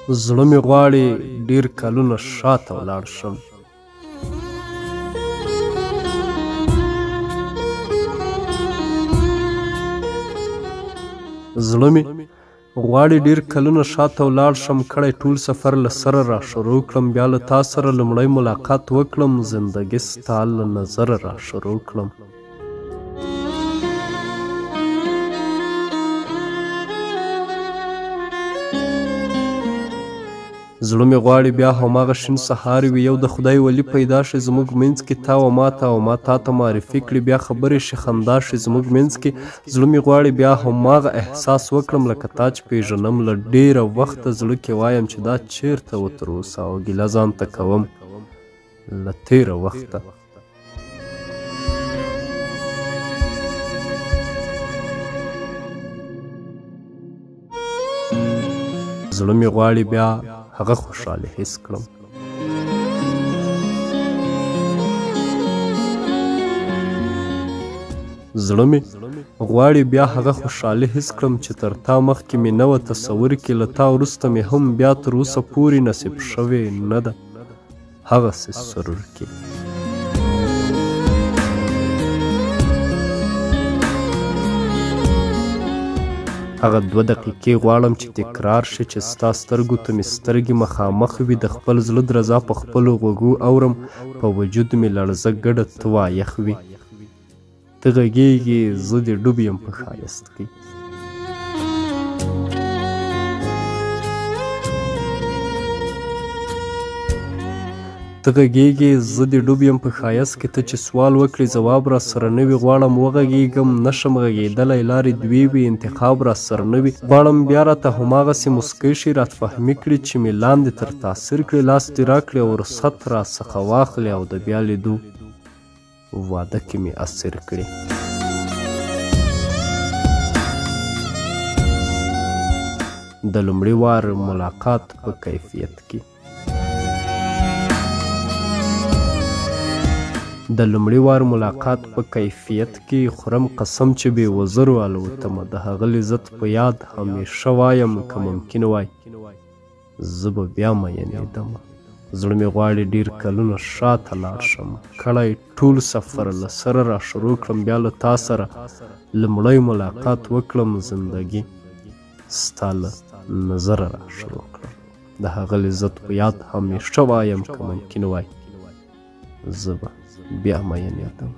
زړه مې غواړي ډېر کلونه شاته ولاړ شم. زړه مې غواړي ډېر کلونه شاته ولاړ شم، کړی ټول سفر له سره را شروع کړم، بیا له تا سره لومړی ملاقات وکړم، زندګي ستا له نظره را شروع کړم. زړه مې غواړي بیا هماغه شین سهار وي، یو د خدای ولي پیدا شي زموږ منځ کې، تا و ما ته او ما تا ته معرفي کړي، بیا خبرې شي خندا شي زموږ منځ کې. زړه مې غواړي بیا هماغه احساس وکړم لکه تا چې پېژنم له ډېره وخته، زړه کې وایم چې دا چېرته و تر اوسه، او ګیله ځان ته کوم له تېره وخته. زړه مې غواړي بیا هغه خوشحالي حس کړم. زړه مې غواړي بیا هغه خوشحالي حس کړم چې تر تا مخکې مې نه وه تصور کې، له تا وروسته مې هم بیا تر اوسه پورې نصیب شوې نه ده هغسې سرور کې. هغه 2 دقیقې غواړم چې تکرار شي، چې ستا سترګو ته مې سترګې مخامخ وي، د خپل زړه درزا په خپلو غوږو اورم، په وجود مې لړزه ګډه توا یخ وي. ته غږېږې زه دې ډوب یم په ښایست کې. ته غږېږې زه دې ډوب یم په ښایست کې، ته چې سوال وکړې ځواب را سره نه وي، غواړم وغږېږم نشم غږېدلی، لارې دوې وي انتخاب را سره نه وي، غواړم بیا راته هماغسې موسکی شي، رات فهمي کړي چې مې لاندې تر تاثیر کړي، لاس دې راکړي او رخصت را څخه واخلي، او د بیا لیدو واده کې مې اسیر کړي. د لومړي وار ملاقات په کیفیت کې. د لومړي وار ملاقات په کیفیت کې خورم قسم چې بې وزرو الوتمه، د هغه لذت په یاد همیشه وایم که ممکن وای زه به بیا مینېدمه. زړه مې غواړي ډېر کلونه شاته لاړ شم، کړی ټول سفر له سره را شروع کړم، بیا له تا سره لومړی ملاقات وکړم، زندګي ستا له نظره را شروع کړم، د هغه لذت په یاد همیشه وایم که ممکن وای زه به بیا مینېدم.